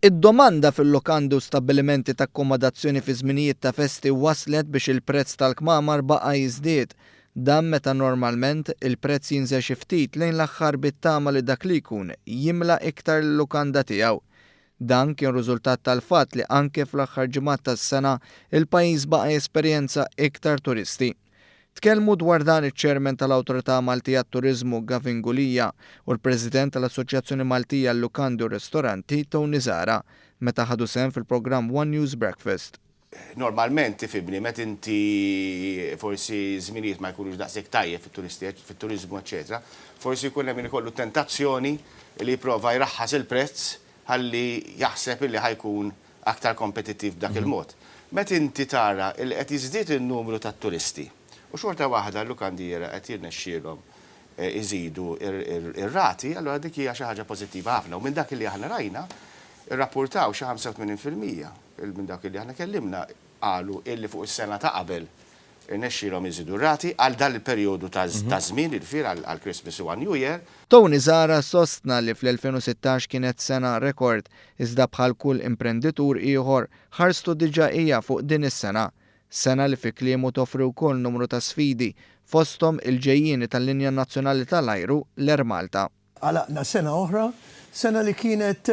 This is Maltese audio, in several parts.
Id-domanda fil-lukandi u stabbilimenti ta' akkomodazzjoni fi żminijiet ta' festi wasslet biex il-prezz tal-kmamar baqa' jiżdied. Dan meta normalment il-prezz jinżel xi ftit lejn l-aħħar bit-tama li dak li jkun jimla iktar l-lukanda tiegħu. Dan kien riżultat tal-fatt li anke fl-aħħar ġimgħat tas-sena il-pajjiż baqa' jesperjenza iktar turisti. Tkellmu dwar dan iċ-Chairman tal-Awtorità Maltija għat-Turiżmu Gavin Gulia u l-President tal-Assoċjazzjoni Maltija għal-Lukandi u r-Ristoranti Tony Zahra meta ħadu sehem fil-programm One News Breakfast. Normalment tifhimni meta inti forsi żminijiet ma jkunux daqshekk tajjeb fit-turisti fit-turiżmu eċċetera, forsi jkun hemm min ikollu t-tentazzjoni li jipprova jraħħas il-prezz ħalli jaħseb illi ħa jkun aktar kompetittiv b'dak il-mod. Meta inti tara li qed jiżdied in-numru ta' turisti u xorta waħda l-lukandiera qed jirnexxielhom iżidu r-rati, allura dik hija xi ħaġa pożittiva ħafna. U minn dak li aħna rajna, irrappurtaw xi 85% minn dawk li aħna kellimna qalu illi fuq is-sena ta' qabel irnexxielhom iżidu r-rati għal dan il-perjodu ta' żmien, jiġifieri għal Christmas u għal New Year. Tony Zahra sostna li fl-2016 kienet sena rekord, iżda bħal kull imprenditur ieħor, ħarstu diġà hija fuq din is-sena. Sena li fi kliemu toffri wkoll numru ta' sfidi, fosthom il-ġejjieni tal-linja nazzjonali tal-ajru, l-Air Malta. Għalaqna sena oħra, sena li kienet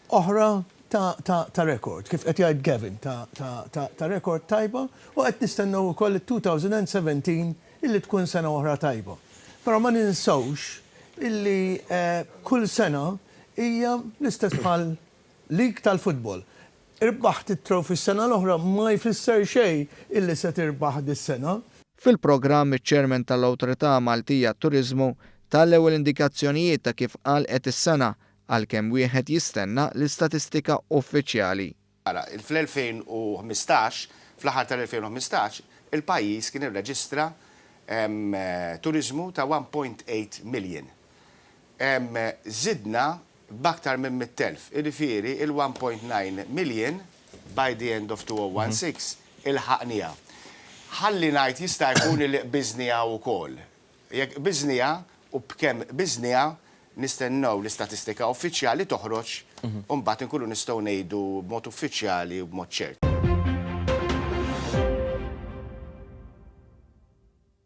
oħra ta' rekord, kif qed jgħid Gavin, ta' rekord tajba u qed nistennew ukoll it-2017 illi tkun sena oħra tajba. Però ma ninsewx illi kull sena hija l-istess bħal league tal-futbol. Irbaħt it-trophy s-sena l-oħra ma jfisser xejn illi se tirbaħ dis-sena. Fil-programm iċ-Chairman tal-Awtorità Maltija għat-Turiżmu ta l-ewwel indikazzjonijiet ta' kif għalqet is-sena għalkemm wieħed jistenna l-istatistika uffiċjali. Ara, fl-2015, fl-aħħar tal-2015, il-pajjiż kien irreġistra turiżmu ta' 1.8 million. Żidna b'aktar minn 100,000, jiġifieri il-1.9 million by the end of 2016 ilħaqniha. Ħalli ngħid jista' jkun li qbiżniha wkoll. Jekk qbiżniha u b'kemm qbiżniha nistennew l-istatistika uffiċjali toħroġ u mbagħad inkunu nistgħu ngħidu b'mod uffiċjali u b'mod ċert.